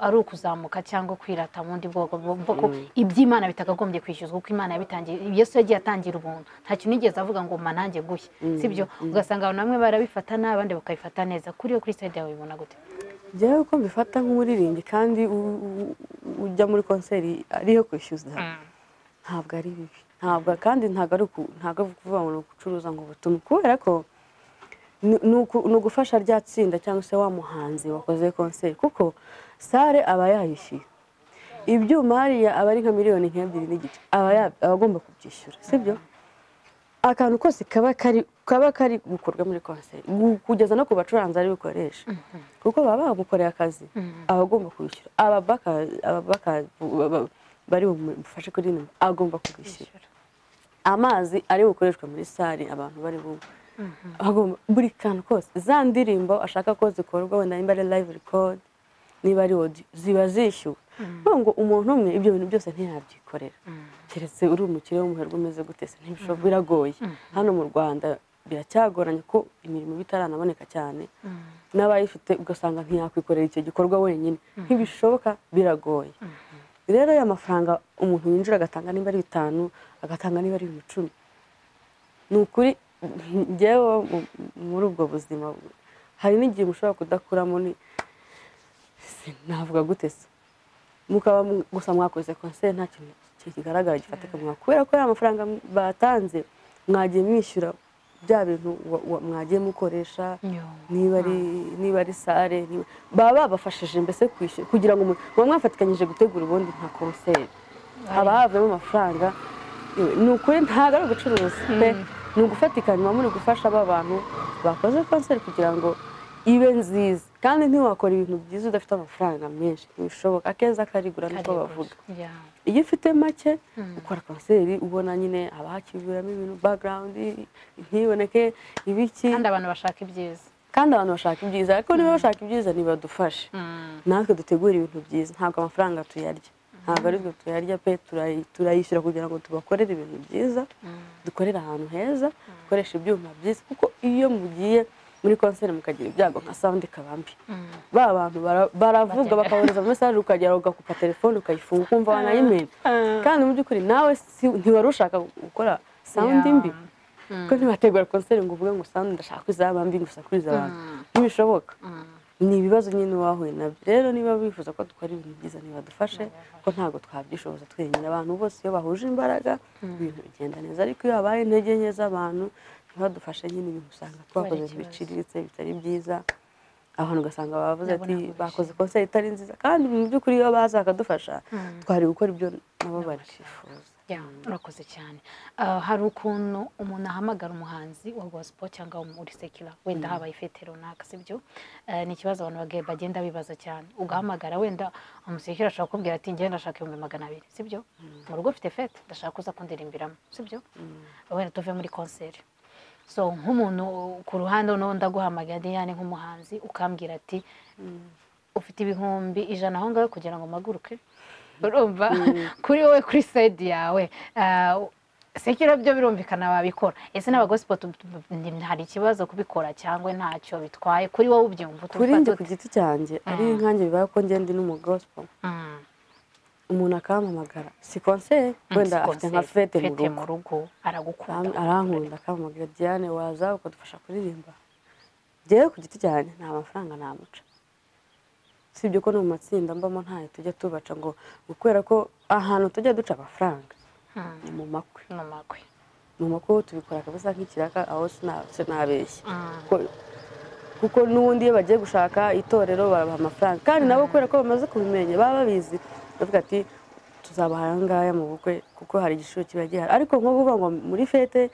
ari ukuzamuka cyangwa kwirata mu ndi bwoko, ko iby'Imana bitakagombye kwishyuzwa kuko Imana yabitangiye. Yesu yagiye atangira ubuntu, nta kintu yigeze avuga ngo mpa nanjye guhe, sibyo? Ugasanga abantu bamwe barabifata n'abandi bakabifata neza. Kuri yo kuri side yawe ubibona gute? Njyewe uko mbifata nk'umuririmbyi kandi ujya muri concert ariyo kwishyuza, ntabwo ari bibi, ntabwo kandi ntabwo ari kuvuga ngo gucuruza ngo ubutumwa, kubera ko ni ugufasha rya tsinda cyangwa se wa muhanzi wakoze concert, kuko sare aba yayishyuye, ibyuma hariya aba ari nka miliyoni 2.5 aba agomba kubyishyura, sibyo? Akantu kose kaba kari gukorwa muri concert kugeza no ku bacuranzi ari bukoresha, kuko baba bamukoreye akazi aba agomba kubishyura, ababaka bari bumufashe kuri nimo agomba kubishyura, amazi ari bukoreshwa muri sare abantu bari agomba buri kantu kose, za ndirimbo ashaka ko zikorwa wenda niba ari live record niba ari audio ziba zishyuwe. Ngo umuntu umwe ibyo bintu byose ntiyabyikorera, keretse uri umukire w'umuherwe umeze gute se, ntibishoboka, biragoye. Hano mu Rwanda biracyagoranye ko imirimo bitaranaboneka cyane, n'abayifite ugasanga ntiyakwikorera icyo gikorwa wenyine, ntibishoboka, biragoye. Rero ya mafaranga umuntu yinjira agatanga niba ari 5, agatanga niba ari 10, ni ukuri njyewe muri ubwo buzima hari n'igihe mushobora kudakuramo, ni navuga gute se, mukaba gusa mwakoze concert nta kintu kigaragara gifatika mwa, kubera ko ya mafaranga batanze mwagiye mwishyura bya bintu mwagiye mukoresha, niba ari sare, baba babafashije mbese kwishyura kugira ngo muba mwafatikanyije gutegura ubundi nka concert, haba havuyemo amafaranga. Ni ukuri ntabwo ari ugucuruza pe, ni ugufatikanywa muri gufasha aba bantu bakoze concert kugira ngo ibe nziza. Kandi ntiwakora ibintu byiza udafite amafaranga menshi, ntibishoboka. Akeza karigura niko bavuga. Iyo ufite make ukora concert ubona nyine haba hakiburamo ibintu, background ntiboneke ibiki, kandi abantu bashaka ibyiza, kandi abantu bashaka ibyiza. Ariko niba bashaka ibyiza nibadufashe natwe dutegure ibintu byiza. Ntabwo amafaranga tuyarya, ntabwo ari twe tuyarya pe, turayishyura kugira ngo tubakorere ibintu byiza, dukorere ahantu heza, dukoreshe ibyuma byiza. Kuko iyo mugiye muri concert mukagira ibyago nka sound ikaba mbi, ba bantu baravuga bakabohereza message, ukagera ugakupa telefone ukayifunga ukumva wanayimena. Kandi mu by'ukuri nawe ntiwari ushaka gukora sound mbi, kuko ntiwategura concert ngo uvuge ngo sound ndashaka izaba mbi gusa kuriza abantu, ntibishoboka. Ni ibibazo nyine wahuye nabyo. Rero niba bifuza ko dukora ibintu byiza nibadufashe, ko ntabwo twabyishoboza twenyine. Abantu bose iyo bahuje imbaraga ibintu bigenda neza, ariko iyo habaye intege nke z'abantu ntibadufashe nyine, ibintu usanga twakoze biciriritse bitari byiza, abantu ugasanga bavuze ati bakoze concert itari nziza, kandi mu by'ukuri iyo baza bakadufasha twari gukora ibyo nabo barifuza. Urakoze cyane. Hari ukuntu umuntu ahamagara umuhanzi wa gospel cyangwa muri secular, wenda habaye ifete runaka, sibyo? Ni ikibazo abantu bagenda bibaza cyane. Ugahamagara wenda umusekira ashobora kukubwira ati njye ndashaka 200,000, sibyo? Mu rugo ufite fete ndashaka kuza kundirimbiramo, sibyo? Wenda tuve muri concert. So nk'umuntu ku ruhande no ndaguhamagara Diane nk'umuhanzi ukambwira ati ufite 100,000 aho ngaho kugira ngo maguruke, urumva kuri wowe kuri side yawe sekira byo birumvikana babikora. Ese n'abagospel hari ikibazo kubikora cyangwa ntacyo bitwaye kuri wowe ubyumva? Kuri njye ku giti cyanjye ari nkanjye bibaye ko ngende n'umugospel, umuntu akampamagara si concert wenda afite nka fete mu rugo, aragukunda, arankunda, akampamagara Diane waza ukadufasha kuririmba, njyewe ku giti cyanjye nta mafaranga namuca. Sibyo ko no mu matsinda mbamo ntayo tujya tubaca ngo kubera ko ahantu tujya duca amafaranga ni mu makwe. Mu makwe tubikora kabisa nk'ikiraka, aho sinabeshya, kuko n'ubundi iyo bagiye gushaka itorero barabaha amafaranga, kandi nabo kubera ko bamaze kubimenya baba babizi, bavuga ati tuzabaha aya ngaya mu bukwe kuko hari igiciro kiba gihari. Ariko nko kuvuga ngo muri fete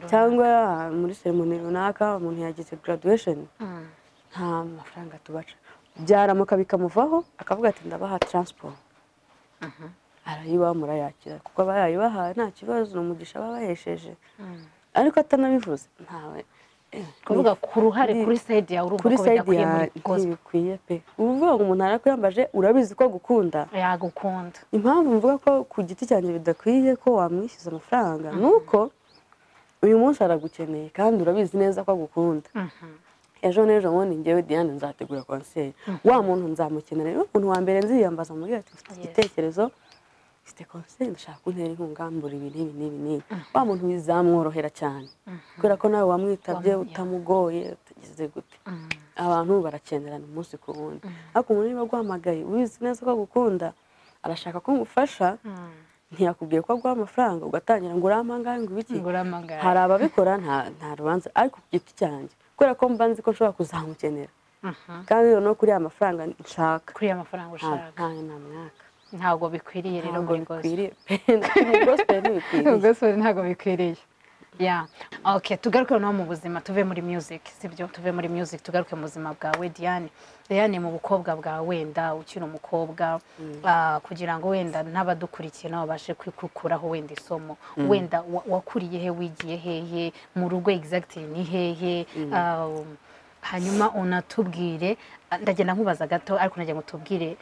cyangwa muri ceremony runaka umuntu yagize graduation, nta mafaranga tubaca. Byaramuka bikamuvaho akavuga ati ndabaha transport, arayibaha murayakira kuko aba yayibahaye nta kibazo, ni umugisha aba bahesheje. Ariko atanabivuze ntawe kuvuga ku ruhare kuri side yawe, urumva ko bidakwiye muri gospel, ntibikwiye pe. Uvuga ngo umuntu arakuyambaje urabizi ko agukunda, yagukunda. Impamvu mvuga ko ku giti cyanjye bidakwiye ko wamwishyuza amafaranga nuko uyu munsi aragukeneye kandi urabizi neza ko agukunda. Ejo n'ejo bundi njyewe Diane nzategura concert, wa muntu nzamukenera. Rero umuntu wa mbere nziyambaza muri ati mfite igitekerezo, mfite concert ndashaka kuntera inkunga mbura ibi n'ibi n'ibi n'ibi, wa muntu bizamworohera cyane kubera ko nawe wamwitabye utamugoye utagize gute. Abantu barakenerana umunsi ku wundi, ariko umuntu niba aguhamagaye ubizi neza ko agukunda arashaka ko umufasha, ntiyakubwiye ko aguha amafaranga ugatangira ngo urampangaye ngo ibiki. Hari ababikora nta rubanza, ariko ku giti cyanjye kubera ko mba nzi ko nshobora kuzamukenera, kandi no kuri ya mafaranga nshaka, kuri ya mafaranga ushaka nta mwaka ntabwo bikwiriye. Rero muri gospel gospel ntabwo bikwiriye. Yeah. Okay, tugaruke no mu buzima, tuve muri music, sibyo? Tuve muri music tugaruke mu buzima bwawe Diane. Diane mu bukobwa bwawe wenda ukiri umukobwa, kugira ngo wenda n'abadukurikiye nabo babashe kwikukuraho wenda isomo. Wenda wakuriye he, wigiye hehe, mu rugo exactly ni hehe, Hanyuma unatubwire, ndagenda nkubaza gato ariko nagira ngo tubwire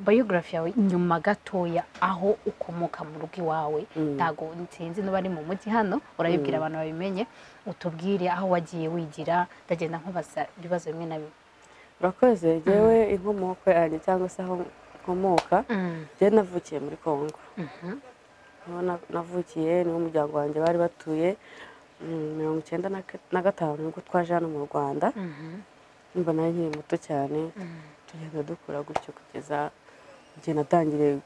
biography yawe nyuma gatoya, aho ukomoka mu rugo iwawe. Ntago nsinzi niba ari mu mujyi hano, urabibwira abantu babimenye, utubwire aho wagiye wigira. Ndagenda nkubaza ibibazo bimwe na bimwe. Urakoze. Njyewe inkomoko yanjye cyangwa se aho nkomoka, njyewe navukiye muri Kongo. Niho navukiye, niho umuryango wanjye bari batuye. 95 nibwo twaje hano mu Rwanda. Nimba nari nkiri muto cyane, tugenda dukura gutyo kugeza igihe natangiriye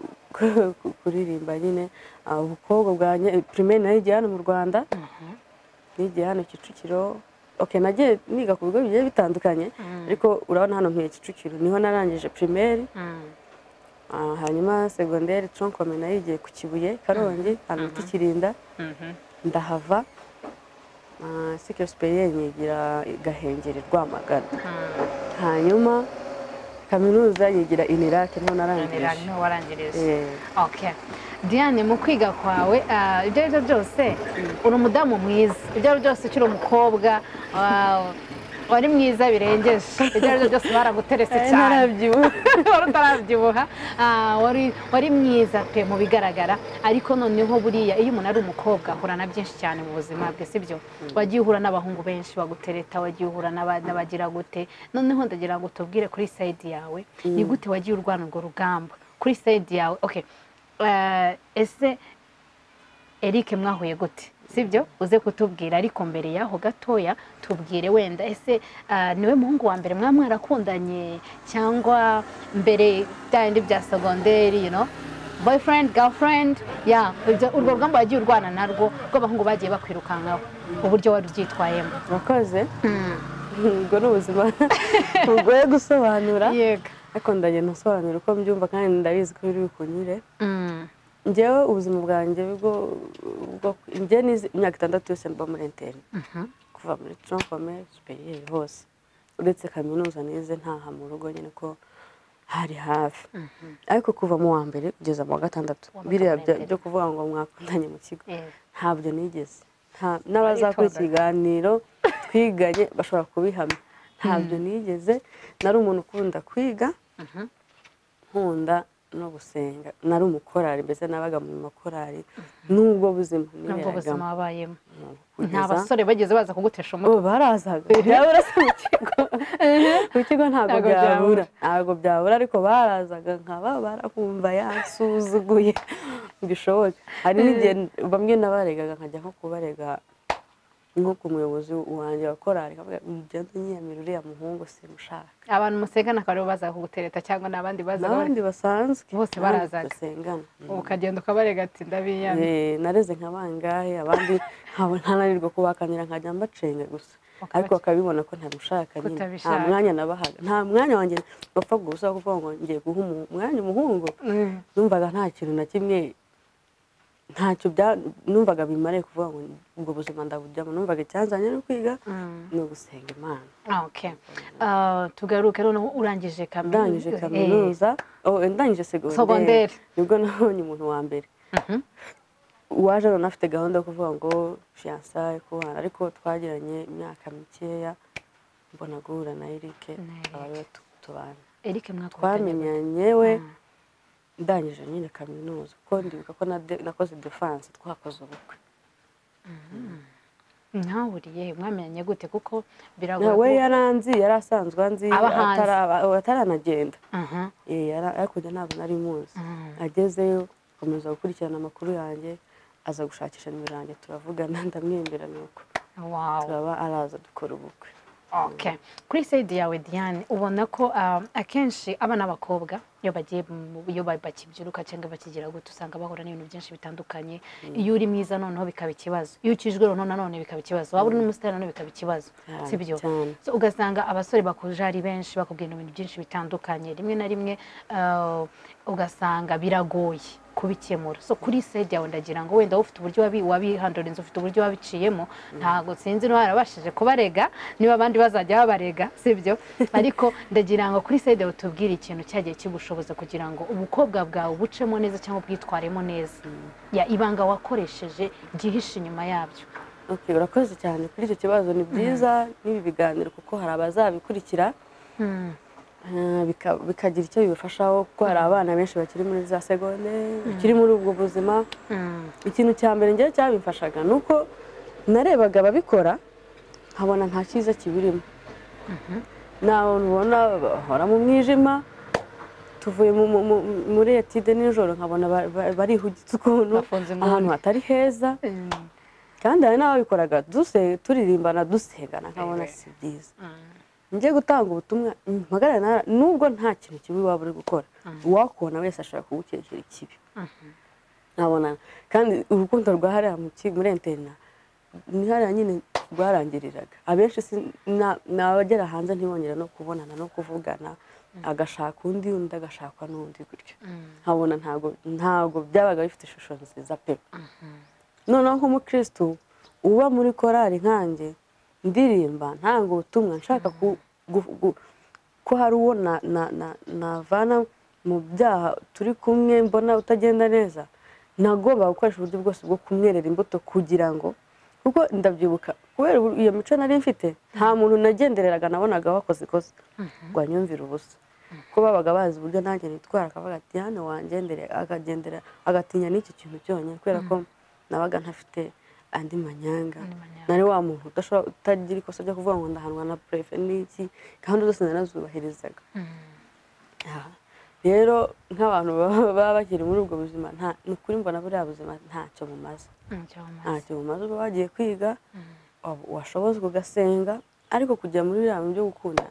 kuririmba nyine. Ubukobwa bwanjye, primaire nayigiye hano mu Rwanda, nigiye hano Kicukiro. Okay, nagiye niga ku bigo bigiye bitandukanye, ariko urabona hano ntuye Kicukiro, niho narangije primaire. Hanyuma secondaire tronc commun nayigiye ku Kibuye, Karongi, ahantu bita Kirinda, ndahava. Cycle supérieur nyigira Gahengeri, Rwamagana. Hanyuma kaminuza yigira Inirake, niho narangirije. Niho warangirije. Okay. Diane, mu kwiga kwawe, ibyo aribyo byose uri umudamu mwiza, ibyo aribyo byose ukiri umukobwa wari mwiza birengeje, ibyo aribyo byose baraguterese cyane, wari utarabyibuha, wari mwiza pe mu bigaragara. Ariko noneho buriya iyo umuntu ari umukobwa ahura na byinshi cyane mu buzima bwe, sibyo? Wagiye uhura n'abahungu benshi bagutereta, wagiye uhura n'abagira gute. Noneho ndagira ngo tubwire kuri side yawe, ni gute wagiye urwana urwo rugamba kuri side yawe? Okay, ese Eric mwahuye gute, sibyo? Uze kutubwira, ariko mbere yaho gatoya tubwire wenda ese niwe muhungu wa mbere mwarakundanye, cyangwa mbere byandi bya secondaire, you know, boyfriend, girlfriend, yeah, urwo rugamba wagiye urwana narwo rw'abahungu bagiye bakwirukankaho, uburyo wari ubyitwayemo? Urakoze. Ubwo ni ubuzima bugoye gusobanura, ariko ndagenda nsobanura uko mbyumva kandi ndabizi ko biri bukunyure. Njyewe ubuzima bwanjye bwo njye nize imyaka 6 yose mba muri interne, kuva muri tronc commun, supérieur hose, uretse kaminuza nize ntaha mu rugo nyine ko hari hafi. Ariko kuva mu wa mbere kugeza mu wa 6, biriya byo kuvuga ngo mwakundanye mu kigo ntabyo nigeze. N'abazakora ikiganiro twiganye bashobora kubihamya, ntabyo nigeze. Nari umuntu ukunda kwiga, nkunda no gusenga, nari umukorari, mbese nabaga mu makorari. Nubwo buzima nubwo buzima wabayemo, nta basore bageze baza kugutesha umutwe? Barazaga, byabura se mu kigo, mu kigo ntabwo byabura, ntabwo byabura, ariko barazaga nkaba barakumva yansuzuguye bishoboka. Hari n'igihe bamwe nabaregaga, nkajya nko kubarega nko ku muyobozi wanjye wa korari, nkavuga ngende nyiyamira uriya muhungu simushaka. Abantu musengana akaba aribo baza kugutereta, cyangwa n'abandi bazaga? N'abandi basanzwe bose barazaga basengana, ukagenda ukabarega ati ndabiyamye. Nareze nka bangahe, abandi ntananirwa kubakanira, nkajya mbacenga gusa, ariko bakabibona ko ntamushaka nyine. Nta mwanya nabahaga, nta mwanya wanjye bapfa gusa kuvuga ngo ngiye guha umwanya umuhungu. Numvaga nta kintu na kimwe, ntacyo numvaga bimare kuvuga ngo ubwo buzima ndabujyamo. Numvaga icyanzanye no kwiga no gusenga Imana. Okay, tugaruke noneho urangije kaminuza. Ndangije kaminuza, ndangije secondaire, nibwo nabonye umuntu wa mbere waje none afite gahunda yo kuvuga ngo fiançailles kubana, ariko twagiranye imyaka mikeya mbona guhura na Eric, abari tubana. Eric twamenyanye we ndangije nyine kaminuza, kuko ndibuka ko nakoze defense, twakoze ubukwe. Mwahuriye, mwamenyanye gute? Kuko biragoye. We yaranzi, yari asanzwe anzi, ataranagenda. Ariko njye ntabwo nari muzi. Agezeyo akomeza gukurikirana amakuru yanjye, aza gushakisha nimero yanjye, turavugana, ndamwemera nuko turaba, araza dukora ubukwe. Okay. Kuri side yawe Diane, ubona ko akenshi abana b'abakobwa iyo bagiye, iyo bakibyiruka cyangwa bakigira gute, usanga bahura n'ibintu byinshi bitandukanye. Iyo uri mwiza noneho bikaba ikibazo, iyo ukijwe noneho nanone bikaba ikibazo, waba uri n'umusitari nanone bikaba ikibazo, sibyo? So ugasanga abasore bakuje ari benshi, bakubwira ibintu byinshi bitandukanye, rimwe na rimwe ugasanga biragoye kubikemura. So kuri side yawe ndagira ngo wenda ufite uburyo wabihandorinze, ufite uburyo wabiciyemo, ntago sinzi niba warabashije kubarega, niba abandi bazajya babarega, sibyo? Ariko ndagira ngo kuri side yawe tubwire ikintu cyagiye kigushoboza kugira ngo ubukobwa bwawe bucemo neza cyangwa bwitwaremo neza, ya ibanga wakoresheje ryihishe inyuma yabyo. Okay, urakoze cyane kuri icyo kibazo. Ni byiza n'ibi biganiro kuko hari abazabikurikira bikagira icyo bibafashaho, kuko hari abana benshi bakiri muri za segonde, bakiri muri ubwo buzima. Ikintu cya mbere ngewe cyabimfashaga ni uko narebaga ababikora nkabona nta cyiza kibirimo. Nta ubona bahora mu mwijima, tuvuye muri etide nijoro nkabona barihugitse ukuntu ahantu hatari heza. Kandi hari n'ababikoraga turirimbana dusengana, nkabona si byiza. Njye gutanga ubutumwa mpagarara, nubwo nta kintu kibi waba uri gukora, uwakubona wese ashobora kugukekera ikibi. Nkabona kandi urukundo rwa hariya muri interina ni hariya nyine rwarangiriraga. Abenshi ni abagera hanze ntibongera no kubonana no kuvugana, agashaka undi, undi agashakwa n'undi gutyo. Nkabona ntabwo byabaga bifite ishusho nziza pe. Noneho nk'umukristu uba muri korali nkanjye, ndirimba ntanga ubutumwa nshaka ko hari uwo navana mu byaha turi kumwe mbona utagenda neza, nagomba gukoresha uburyo bwose bwo kumwerera imbuto kugira ngo, kuko ndabyibuka kubera iyo mico nari mfite, nta muntu nagendereraga nabonaga wakoze ikosa ngo anyumvire ubusa, kuko babaga bazi uburyo nanjye nitwara, akavuga ati hano wangendereye, akagendera agatinya n'iki kintu cyonyine, kubera ko nabaga ntafite andi manyanga. Nari wa muntu utagira ikosa ryo kuvuga ngo ndahanwa na prefe n'iki, gahunda zose narazubahirizaga. Rero nk'abantu baba bakiri muri ubwo buzima, ni ukuri mbona buriya buzima ntacyo bumaze. Ntacyo bumaze. Uba wagiye kwiga, washobozwa ugasenga, ariko kujya muri biriya bintu byo gukunda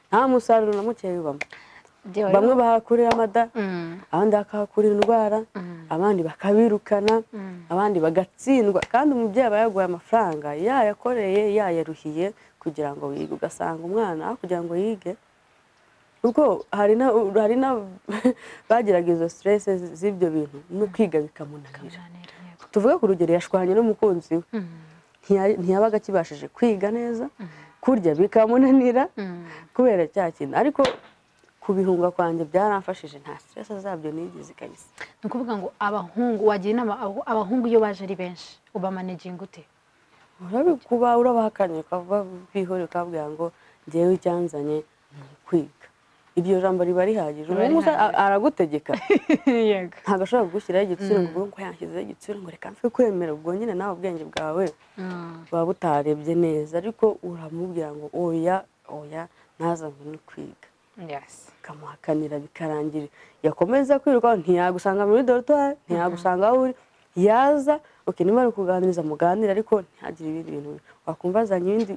nta musaruro na mukeya bibamo. Bamwe bahakurira amada, abandi bakahakurira indwara, abandi bakabirukana, abandi bagatsindwa. Kandi umubyeyi aba yaguhaye amafaranga yayakoreye, yayaruhiye kugira ngo wige, ugasanga umwana kugira ngo yige, kuko hari na bagiraga izo stress z'ibyo bintu no kwiga bikamunanira. Tuvuge ku rugero yashwanye n'umukunzi we, ntiyabaga akibashije kwiga neza, kurya bikamunanira kubera cya kintu. Ariko kubihunga kwanjye byaramfashije, nta stress zabyo nigeze kabisa. Ni ukuvuga ngo abahungu wagira inama, abahungu iyo baje ari benshi ubamanaginga ute? Urabikuba urabahakanye ukava bihore ukabwira ngo ngewe icyanzanye ni ukwiga. Iryo jambo riba rihagije. Umuntu aragutegeka, ntabwo ashobora kugushyiraho igitsure ngo uvuge ngo yanshyizeho igitsure ngo reka mfe kwemera. Ubwo nyine nawe ubwenge bwawe buba butarebye neza, ariko uramubwira ngo oya oya ntazanwe no kwiga, ukamuhakanira bikarangira. Yakomeza kwiruka, ntiyagusanga muri dortoir, ntiyagusanga aho uri, yaza okay, niba ari kuganiriza muganire, ariko ntihagire ibindi bintu wakumva azanye ibindi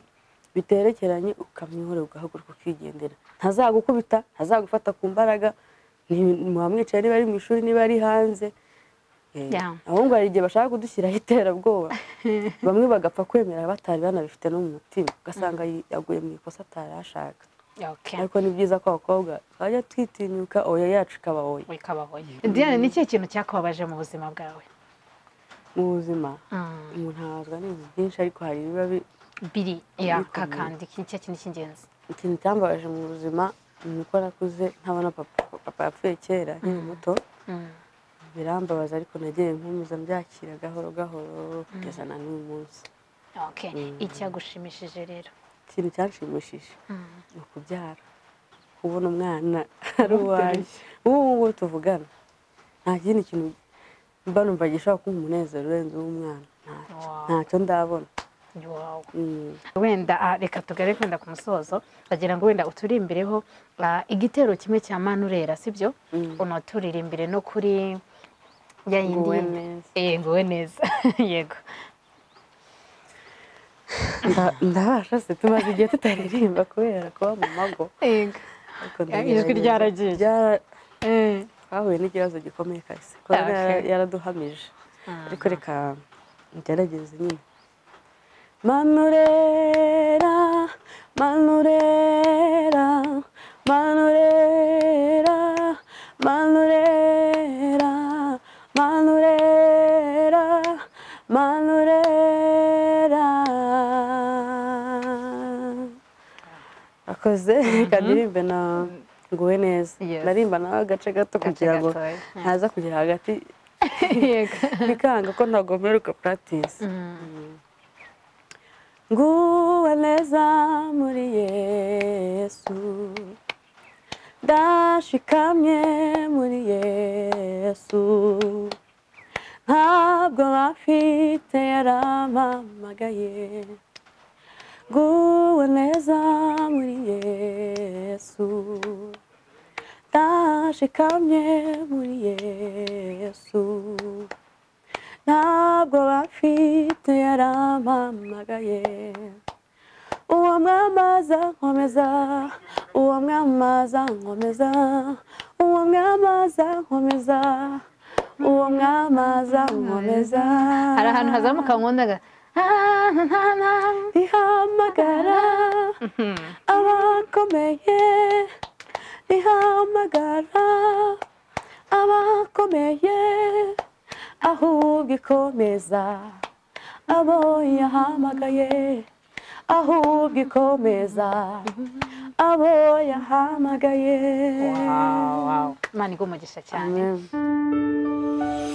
biterekeranye, ukamwihorera ugahaguruka ukigendera. Ntazagukubita, ntazagufata ku mbaraga, muba mwicaye niba ari mu ishuri niba ari hanze. Ahubwo hari igihe bashaka kudushyiraho iterabwoba, bamwe bagapfa kwemera batari banabifite no mu mutima, ugasanga yaguye mu ikosa atari ashaka. Ariko ni byiza ko abakobwa twajya twitinyuka, oya yacu ikaba oya. Diane, ni ikihe kintu cyakubabaje mu buzima bwawe? Mu buzima umuntu abazwa n'ibintu byinshi, ariko hari ibiba biri ya kakandi icyo kintu cy'ingenzi. Ikintu cyambabaje mu buzima ni uko nakuze ntabona papa. Papa yapfuye kera nkiri muto, birambabaza, ariko nagiye nkomeza mbyakira gahoro gahoro kugeza na n'uyu munsi. Icyagushimishije rero? Ikintu cyanshimishije ni ukubyara, kubona umwana ari uwanjye ubu ngubu tuvugana. Nta kindi kintu mba numva gishobora kumpa umunezero urenze uw'umwana, ntacyo ndabona. Wenda reka tugare kwenda ku musozo, bagira ngo wenda uturimbireho igitero kimwe cya Manurera, sibyo? Unaturirimbire no kuri ya yindi nguwe neza. Yego. Ndabasha se, tumaze igihe tutaririmba kubera kuba mu mago. Yego. Ijwi ryaragiye. Twahuye n'ikibazo gikomeye kabisa, korona yaraduhamije, ariko reka ngerageze nyine. Manurera, Manurera, Manurera, Manurera, Manurera, Manurera. Akoze kadirimbe na nguwe neza. Narimba nawe agace gato kugira ngo ntaza kugera hagati bikanga ko ntabwo mperuka practice. Nguwe neza muri Yesu, ndashikamye muri Yesu, ntabwo bafite yarampamagaye. Nguwe neza muri Yesu, ndashikamye muri Yesu, ntabwo bafite yarampamagaye. Uwo mwamaza nkomeza, uwo mwamaza nkomeza, uwo mwamaza nkomeza, uwo mwamaza nkomeza. Hari ahantu hazamuka nkundaga rihamagara abakomeye, rihamagara abakomeye, ahubwo ikomeza abo yahamagaye, ahubwo ikomeza abo yahamagaye. Wow, wow. Imana iguhe umugisha cyane. Amen.